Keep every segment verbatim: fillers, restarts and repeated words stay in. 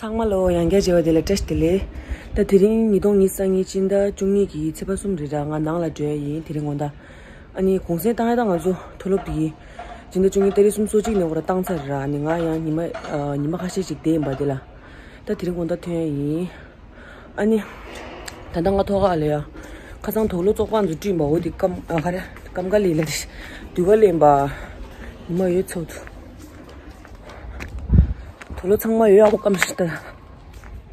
ཚང་མ་ལོ་ཡང་བསྐྱར་མཇལ་བ་དེ་ལ་བཀྲ་ཤིས་བདེ་ལེགས། ད་དེ་རིང་ཉིས་སྟོང་ཉི་ཤུ་རྩ་གཉིས་སྤྱི་ཟླ་བཅུ་གཉིས་ཀྱི་ཚེས་པ་གསུམ་རེད་ར། ང་ནང་ལ་འགྲོ་ཡ་ཡིན་དེ་རིང་དགོང་དག་ཨ་ནི་གུང་སེང་བཏང་ཡ་ད་ང་ཚོ་མཐོ་སློབ་དེ་ཡིན། སྤྱི་ཟླ་བཅུ་གཉིས་ཏ་རིག་སུམ་ཅུ་སོ་གཅིག་ནས་འོ་ར་བཏང་ཚར་ར། ཨ་ནི་ང་ཡང་ཉི་མ་ཨ་ཉི་མ་ཁ་ཤས་ཤིག་བསྡད་ཡིན་པ་དེ་ལ། ད་དེ་རིང་དགོང་དག་ཐོན་ཡ་ཡིན། ཨ་ནི། ད་ལྟ་ང་ཐོག་ཁ་ལ་ཡ། ཁ་སང་དུག་ལོག་བཙོག་པ་ཚོ་བཀྲུས་པ་འོ་དེ་སྐམ་ཨ་ག་རེ་སྐམ་ཁ་ལས་ལ་དེ་དུག་ཁ་ལེན་པ། ཉི་མ་ཡོད་ཚོད་དུ། དུག་ལོག་ཚང་མ་ཡོད་ཡག་པོ་སྐམ་ཤག་ད།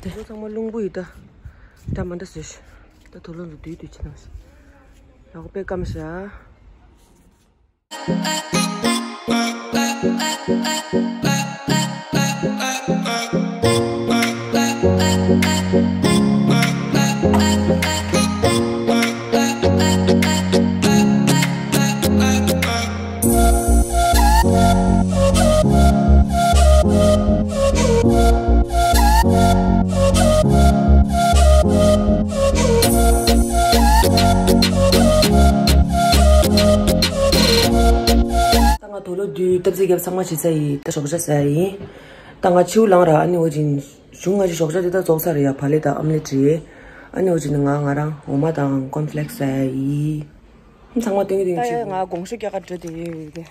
དེ་དུག་ལོག་ཚང་མ་རླུང་བུ་ཡིན་ད། ད་མ་འདྲ་བཟོས་ཤག་ད་དུག་ལོག་ཚོ་དུས་དུས་ཕྱི་ནང་ཤག་ཡག་པོ་དཔེ་སྐམ་ཤག་ད་ང་དུག་ལོག་དུས་སྟབས་ཚིག་རྒྱབ་ཚང་མ་བྱེད་ས་ཡིན། ད་ཞོགས་ཇ་ཟ་ཡ་ཡིན། ད་ང་ཕྱིའུ་ལངས་ར། ཨ་ནི་འོ་ཅིན་གཞུང་ང་ཅི་ཞོགས་ཇ་དེ་ད་རྫོགས་ཚར་རེད་ཡ། བག་ལེབ་དང་ཨམ་ལེ་ཊི་རེད། ཨ་ནི་འོ་ཅིན་ང་ང་རང་འོ་མ་དང་ཀོན་ཕི་ལེག་སི་ཟ་ཡ་ཡིན། ཚང་མ་སྟོན་གི་སྟོན་གི་ད་ཡ་ང་དགོང་ཞོགས་རྒྱག་ག་འགྲོ་དེ་ཡོད་ཡོད་གི་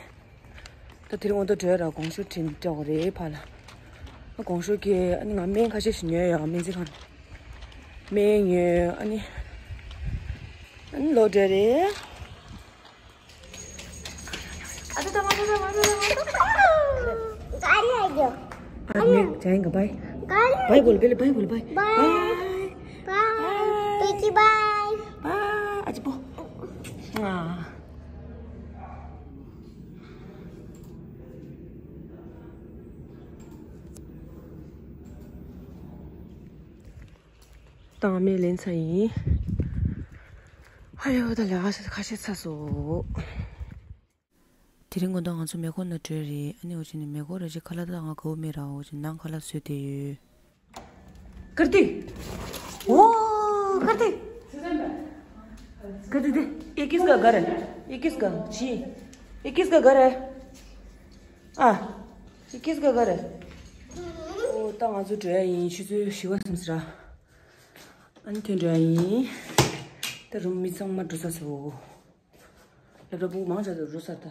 ད་དེ་རིང་འོ་ད་བྲོས་ར་དགོང་ཞོགས་དྲན་སྐྱོ་རེད་ཕ་ལ། ཨ་དགོང་ཞོགས་ཀྱི་ཨ་ནི་ང་སྨན་ཁ་ཤས་ཤིག་ཉོས་ཡོད། སྨན་རྩིས་ཁང་ནས་སྨན་ཉོས། ཨ་ནི་ཨ་ནི་ལོག་འགྲོ་རེད། ཨ་ད་ད་ང་ད་ད་ང་ད་ད་ང་ད། गाड़ी आ गया। आदमी जाएंगे बाय। गाड़ी बाय बोल पहले बाय बोल बाय। बाय। बाय। बाय। बेटी बाय। बाय। आज बो। हाँ। ད་ང་སྨན་ལེན་ཚར་ཡིན། ཧ་ཡོ་ད་ལས་ཀ་ཁ་ཤས་ཚར་སོང་། དེ་རིང་དགོང་དག་ང་ཚོ་མེ་འཁོར་ནང་བྲོས་རེད། ཨ་ནི་འོ་ཅི་ནི་མེ་འཁོར་ར་ཅི་ཁ་ལག་ད་ང་དགའ་བོ་མེད་ར། འོ་ཅི་ནང་ཁ་ལག་བཟོས་བསྡད་ཡོད། करती। ओ करती। करती दे। ये किसका घर है? ये किसका? जी। ये किसका घर है? आ। ये किसका घर है? ཨོ་ད་ང་ཚོ་འགྲོ་ཡ་ཡིན། ཆུ་ཚོད་བཞི་པ་ཙམ་ཟེར་ར། ཨ་ནི་ཐོན་འགྲོ་ཡ་ཡིན། ད་རུམ་མི་ཚང་མ་འགྲོ་ས་ཟེར་བོ། ལབ་ར་བུ་མང་ཆ་ཚོ་འགྲོ་ས་ད།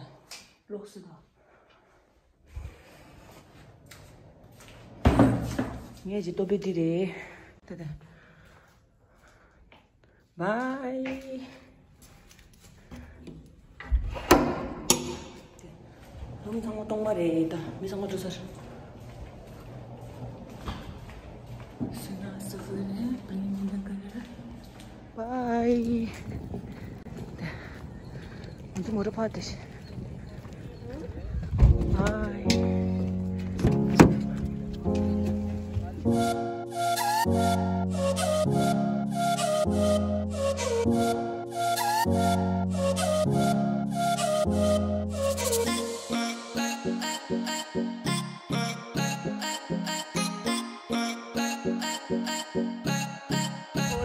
ལོག་སི་ད། ངས་ཀྱི་ལྟོ་ཕད་འདི་རེད། ད་ད། བའི། རུམ་ཚང་མ་སྟོང་པ་རེད་ད། མི་ཚང་མ་འགྲོ་ས་རེད། བའི། ང་ཚོ་མོ་ཊ་ཕར་དེ་བཞིན། བའི།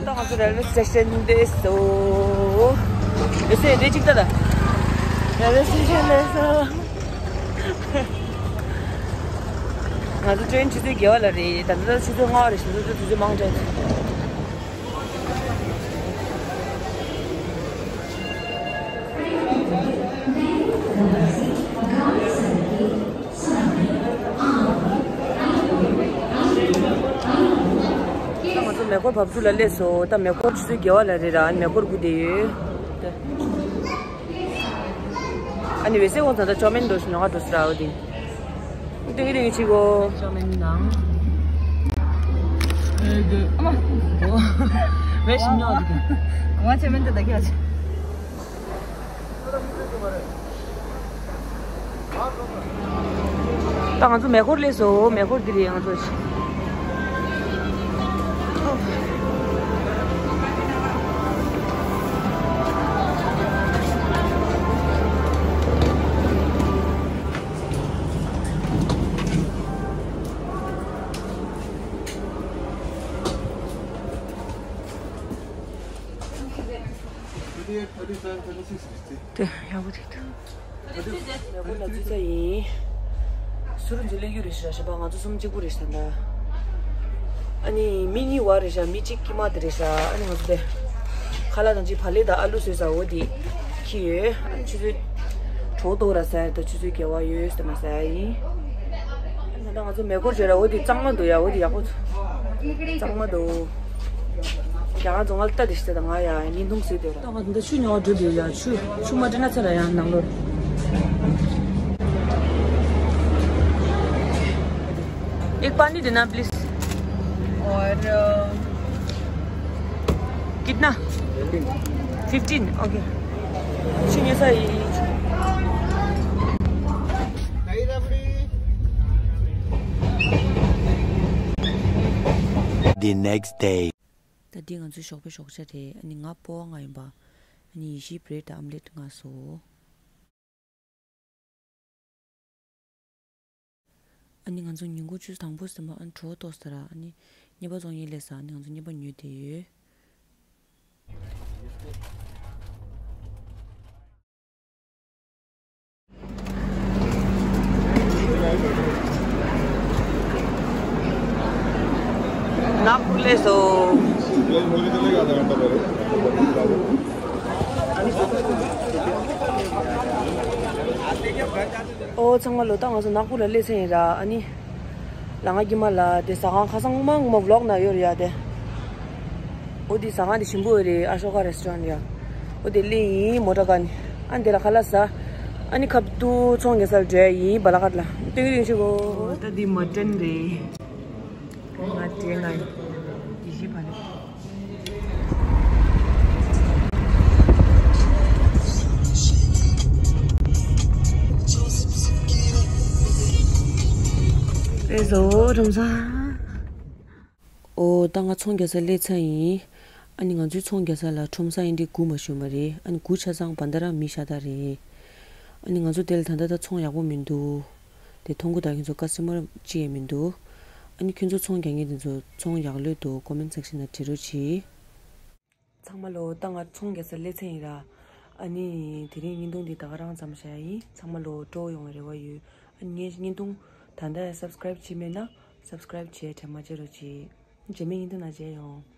ད་ང་ཚོ་རེལ་ཝེ་སི་ཊེ་ཤན་སླེབས་སོང་། རེལ་ཝེ་སི་ཊེ་ཤན་སླེབས་སོང་། ང་ཚོ་ཊེན་ཆུ་ཚོད་བརྒྱད་པ་ལ་རེད། ད་ལྟ་ཆུ་ཚོད་ལྔ་པ་རེད། ཞེ་པོ་ཅིག་དུས་ཚོད་མང་དྲགས། ད་ང་ཚོ་མེ་འཁོར་བབས་ཚུགས་ལ་སླེབས་སོང་། ད་མེ་འཁོར་ཆུ་ཚོད་བརྒྱད་པ་ལ་རེད་ར། མེ་འཁོར་སྒུག་བསྡད་ཡོད། ཨ་ནི་འོད་ཟེར་ཁོང་ཚོ་ད་ཅོ་མིན་འགྲོ་ཞིག་ཉོ་ག་འགྲོ་ཟེར་ར། འོ་དེ་ཏིང་ཏིང་ཆི་གོ་ཅོ་མིན་ནང་། ཨ་མ། ཝེ་ཤི་ཉོ་དེ་གི། ང་ཅོ་མིན་དེ་ད་ག་ཅི། ད་ང་ཚོ་མེ་འཁོར་སླེབས་སོང་། མེ་འཁོར་འདི་རེད་ང་ཚོ། དེ་ཡག་པོ་ཅིག་འདུག་མེ་འཁོར་ལ་འཛུལ་ཚར་ཡིན། ཟུར་འཛུལ་ལེ་རྒྱུ་རེད་ཤག་ཞེས་པ་ང་ཚོ་གསུམ་གཅིག་པུ་རེད་ཤག་ད། ཨ་ནི་མི་གཉིས་བ་རེད་ཤག་མི་གཅིག་དཀྱིལ་མ་དེ་རེད་ཤག་ཨ་ནི་ང་ཚོ་དེ་ཁ་ལག་དང་ཅིག་བག་ལེབ་དང་ཨ་ལུ་བཟོས་ས་འོ་དེ་ཁྱེར་ཡོད། ཨ་ནི་ཆུ་ཚོད་གྲོགས་གཏོགས་ར་ཟེར་དང་ཆུ་ཚོད་བརྒྱད་པ་ཡོད་ཟེར་མ་ཟེར་ཡིན། ཨ་ནི་ད་ང་ཚོ་མེ་འཁོར་བརྗོད་ར་འོ་དེ་གཙང་མ་འདུག་ཡ། འོ་དེ་ཡག་པོ་གཙང་མ་འདུག་རྒྱ་གར་རྫོང་ཁ་ལ་ལྟ་དེ་ཤི་ད་ང་ཡ་བརྙན་ཐུང་བཟོས་དེ་ར། ད་ང་ཚོ་འདི་ཆུ་ཉོ་བ་འགྲོ་དུས་ཡ་ཆུ་ཆུ་མ་སྤྲད་ན་ཚ་ར་ཡང་ནང་ལོར། एक पानी देना प्लीज। और अ, कितना? फिफ्टीन। ओके। छुने सही। The next day. ད་འདི་ང་ཚོའི་ཞོགས་པའི་ཞོགས་ཇ་རེད། ཨ་ནི་ང་སྤོ་བོ་ང་ཡིན་པ། ཨ་ནི་ཡེ་ཤེས་བྷི་རེཌ་དང་ཨམ་ལེཊ་མངགས་སོང་། ཨ་ནི་ང་ཚོ་ཉིན་གུང་ཆུ་ཚོད་དང་པོ་ཟིན་པ་ཨ་ནི་གྲོད་ཁོག་ལྟོགས་ས་ར། ཨ་ནི་གཉེར་པ་ཚོང་ཡིན་སླེབས་ས། ཨ་ནི་ང་ཚོ་གཉེར་པ་ཉོས་བསྡད་ཡོད། ནག་པོ་སླེབས་སོང་། ཨོ་ཚང་མ་ལོ། ད་ང་ཚོ་ནག་པོ་ལ་སླེབས་ཚར་ཡིན་ར། ཨ་ནི་ལ་ང་དཀྱིལ་མ་ལ་དེ་ཟ་ཁང་ཁ་སང་ངོ་མ་ངོ་མ་ཝི་ལོག་ནང་ཡོད་རེད་ཡ། དེ་འོ་དེ་ཟ་ཁང་དེ་ཞིམ་པོ་ཡོད་རེད། ཨ་ཤོ་ཀ་རེ་སི་ཊོ་རན་ཡ། འོ་དེ་སླེབས་ཡིན་མོ་ཊ་ཀ་ནས། ཨ་ནི་དེ་ལ་ཁ་ལག་ཟ། ཨ་ནི་ཁ་ཐུག་ཚོང་རྒྱག་སར་འགྲོ་ཡ་ཡིན། བ་ལ་ཀར་ལ་སྟོན་གི་རིང་ཞིག་གོ། ད་འདི་མ་ཏྲན་རེད། ང་དེ་ང་ཡི་ཤི་བ་ནི། རེད་བཟོ་རུམ་ས། ཨོ་ད་ང་ཚོང་རྒྱག་ས་སླེབས་ཚར་ཡིན། ཨ་ནི་ང་ཚོའི་ཚོང་རྒྱག་ས་ལ་ཁྲོམ་ས་ཡིན་དུས་སྒུག་མ་ཞུ་མ་རེད། ཨ་ནི་སྒུག་ཆ་ཚང་བ་ད་ར་མི་ཤ་སྟག་རེད། ཨ་ནི་ང་ཚོ་དེ་ལ་ད་ལྟ་ད་ཚོང་ཡག་པོ་མི་འདུག་དེ་མཐོང་གི་ད་ཁྱོད་ཚོ་ཀ་སི་ཊ་མར་ཅི་ཡང་མི་འདུག་ཨ་ནི་ཁྱོད་ཚོ་ཚོང་རྒྱག་མཁན་དེ་ཚོ་ཚོང་ཡག་ལོས་འདུག་ཀོ་མེན་ཊི་སེག་ཤན་ནང་བྲིས་རོགས་གྱིས། ཚང་མ་ལོ། ད་ང་ཚོང་རྒྱག་ས་སླེབས་ཚར་ཡིན་ར། ཨ་ནི་དེ་རིང་བརྙན་ཐུང་འདི་ད་ག་རང་མཚམས་བཞག་ཡིན། ཚང་མ་ལོ་སྤྲོ་ཡོང་བའི་རེ་བ་ཡོད། ཨ་ནི་ངའི་བརྙན་ཐུང་ད་ལྟ་ཡང་སབ་སི་ཀ་རེབ་བྱས་མེད་ན་སབ་སི་ཀ་རེབ་བྱས་དྲན་མ་བརྗེད་རོགས་གྱིས། རྗེས་མའི་བརྙན་ཐུང་ནང་མཇལ་ཡོང་།